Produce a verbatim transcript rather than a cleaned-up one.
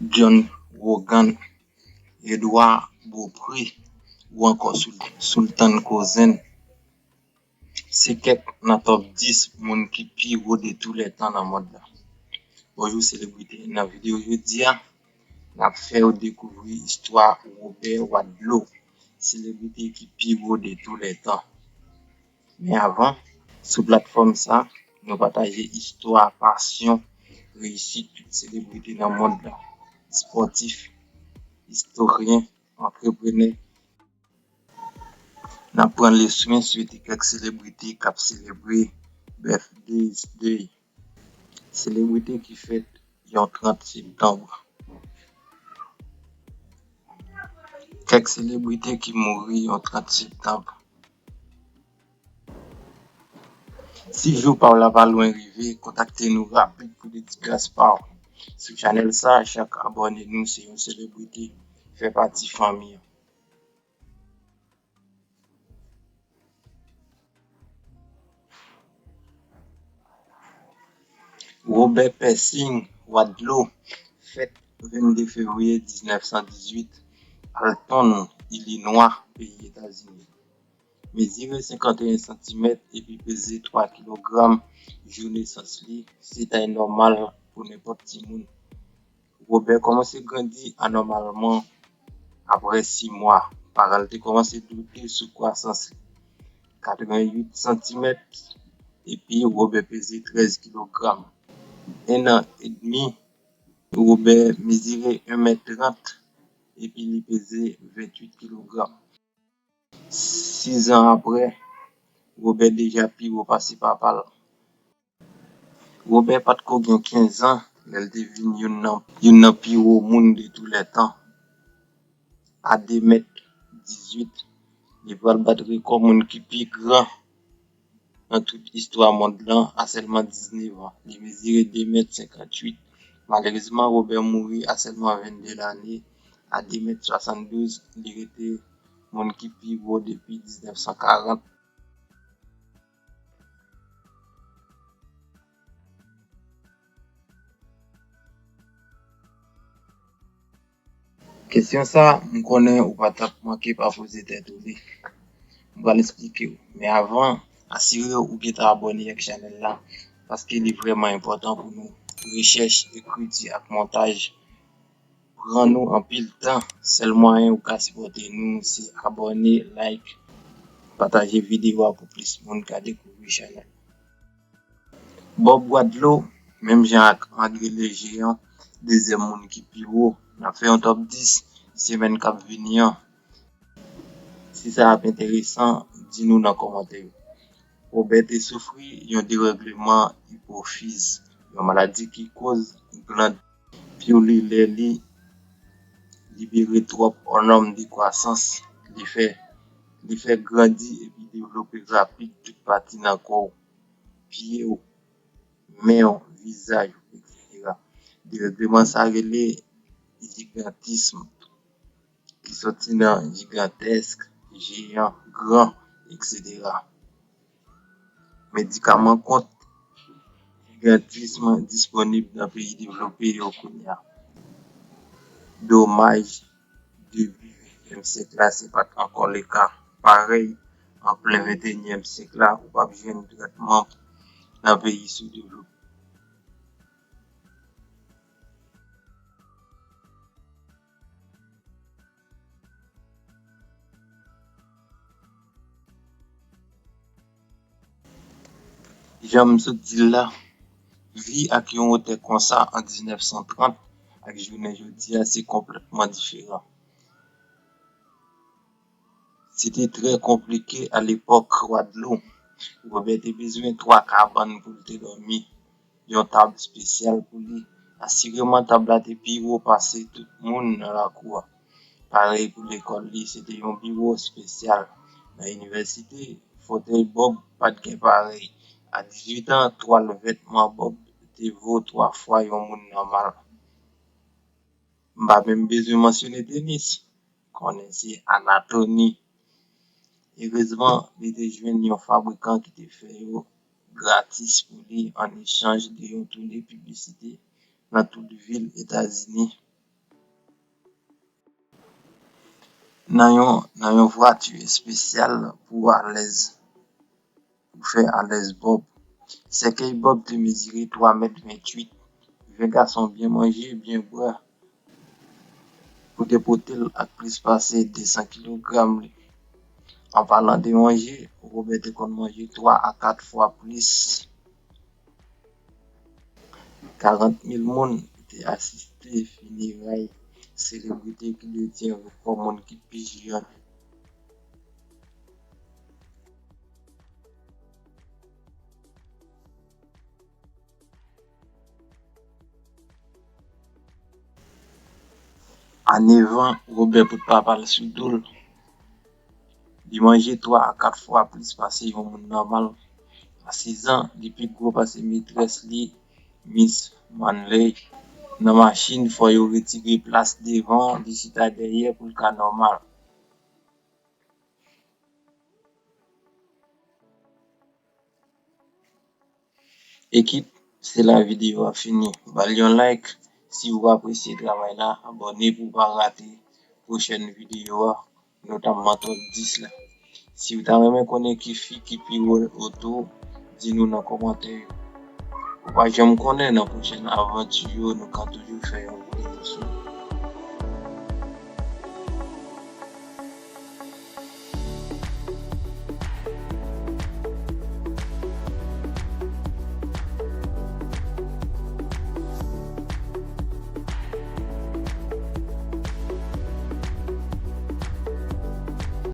John Rogan, Edouard Beaupré ou ankò Sul- Sultan Kozèn. Se kèk nan top dis moun ki pi wo de tou lè tan nan mond la. Bonjou selebrite, nan videyo jodi a, n ap fè w dekouvri istwa Robert Wadlow, selebrite ki pi wo de tou lè tan. Men avan, sou platfòm sa, nou pataje istwa, pasyon, reyisit tout selebrite nan mond la, spòtif, istoryen, antreprenè. N ap pran leson, swete kèk selebrite k ap selebre Birthdays Day. Selebrite ki fèt yon trant septanm. Kèk selebrite ki mouri yon trant septanm. Si jou pa w la pa lwen rive, kontakte nou rapid pou dedikas pa w. Sou chanèl sa, chak abòne nou se yon selebrite, fè pati fanmi an. Robert Pershing Wadlow, fèt vennde fevriye diznèf san dizuit, Alton, Ilinwa, peyi Etazini. Mezire senkanteyen santimèt epi peze twa kilogram. Jou nesans li, se tay nòmal pou nenpòt timoun. Robert kòmanse grandi anòmalman apre sis mwa. Paran l te kòmanse doute sou kwasans li. Katreventuit santimèt, epi Robert peze trèz kilogram. En an edmi, Robert mezire en mèt trant epi li peze ventuit kilogram. Sizan apre, Robert deja pi wo pase papa l. Robert pa t ko gen kenz an lè l te vin youn nan, youn nan pi wo moun de tou lè tan. A de mèt dizuit, li pral bat rekò moun ki pi gran nan tout istwa mond lan a sèlman diznèf an. Li mezire de mèt senkantuit. Malerezman, Robert mouri a sèlman vennde lane. A de mèt swasanndouz, li rete moun ki pi wo depi diznèf san karant. Kesyon sa, m konnen ou pa t ap manke pa poze tèt ou li. M pral esplike w. Men avan, asire w ou gentan abòne ak chanèl la, paske li vrèman enpòtan pou nou. Rechèch, ekriti ak montaj pran nou anpil tan. Sèl mwayen ou ka sipòte nou, se abòne, like, pataje videyo a pou plis moun ka dekouvri chanèl. Bob Wadlow, menm jan ak André le Géant, dezyèm moun ki pi wo. N ap fè yon top dis semèn k ap vini an. Si sa ap enteresan, di nou nan kòmantè yo. Robert te soufri yon derègleman ipofiz, yon maladi ki koz glann piwilè li libere twòp ònòm de kwasans. Li fè, li fè grandi epi devlope rapid tout pati nan kò w, pye w, men w, vizaj ou, etsetera. Derègleman sa rele jigantism, ki soti nan jigantèsk, jeyan, gran, etsetera. Medikaman kont jigantism disponib nan peyi devlope yo kounye a. Domaj, debi ventyèm syèk la, se pa t ankò le ka. Parèy, an plen venteyinyèm syèk la, ou p ap jwenn tretman nan peyi soudevlope. Jan m sot di l la, vi ak yon wotè konsa an diznèf san trant ak jounen jodi a, se konplètman diferan. Se te trè konplike alepòk Wadlow. Robert te bezwen twa kabann pou l te dòmi, yon tab espesyal pou li. Asireman, tab la te pi wo pase tout moun nan lakou a. Parèy pou lekòl li, se te yon biwo espesyal. Nan inivèsite, fotèy Bob pa t gen parèy. A dizuit an, twal vètman Bob te vo twa fwa yon moun nòmal. M pa menm bezwen mansyone tenis, konnen se anatoni. Erezman, li te jwenn yon fabrikan ki te fè yo gratis pou li an echanj de yon toune piblisite nan tout vil Etazini. Nan yon, nan yon vwati espesyal pou alèz, pou fè alèz Bob. Sèkèy Bob te mezire twa mèt venntuit. Ven gason byen manje, byen bwè, pou te pote l ak plis pase de san kilogram li. An palan de manje, Robert te konn manje twa a kat fwa plis. Karant mil moun te asiste fineray selebrite ki detyen rekò moun ki pi jèn. A nèf an, Robert pote papa l sou do l. Li manje twa a kat fwa plis pase yon moun nòmal. A sèz an, li pi gwo pase metrès li, Miss Manley. Nan machin, fò yo retire plas devan, li chita dèyè pou l ka nòmal. Ekip, se la videyo a fini. Ba l yon like si w apresye travay la, abòne pou w pa rate pwochèn videyo a, notamman top dis la. Si w ta renmen konnen ki fi ki pi wo oto, di nou nan kòmantè yo. Ou pa janm konnen, nan pwochèn avanti yo, nou ka toujou fè yon videyo sou